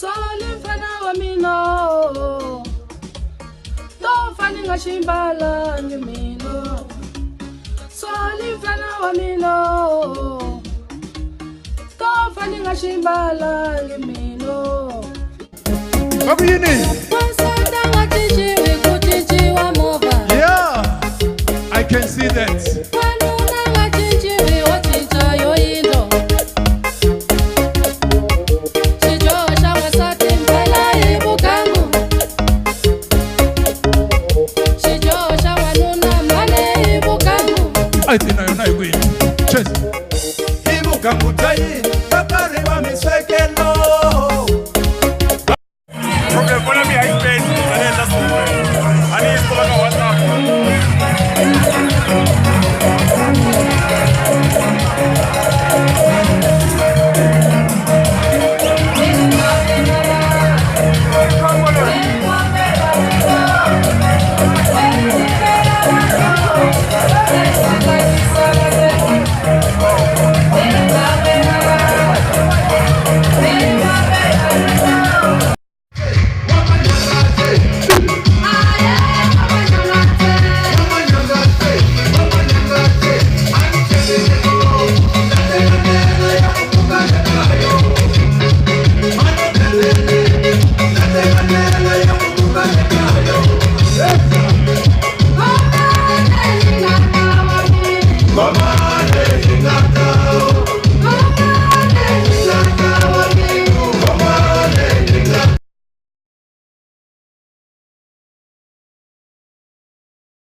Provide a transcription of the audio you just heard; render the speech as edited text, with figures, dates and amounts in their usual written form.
Soli mfana wa mina to fa ni nga ximbalangi mina. Soli mfana wa mina to fa ni nga ximbalangi mina. Va ku yini?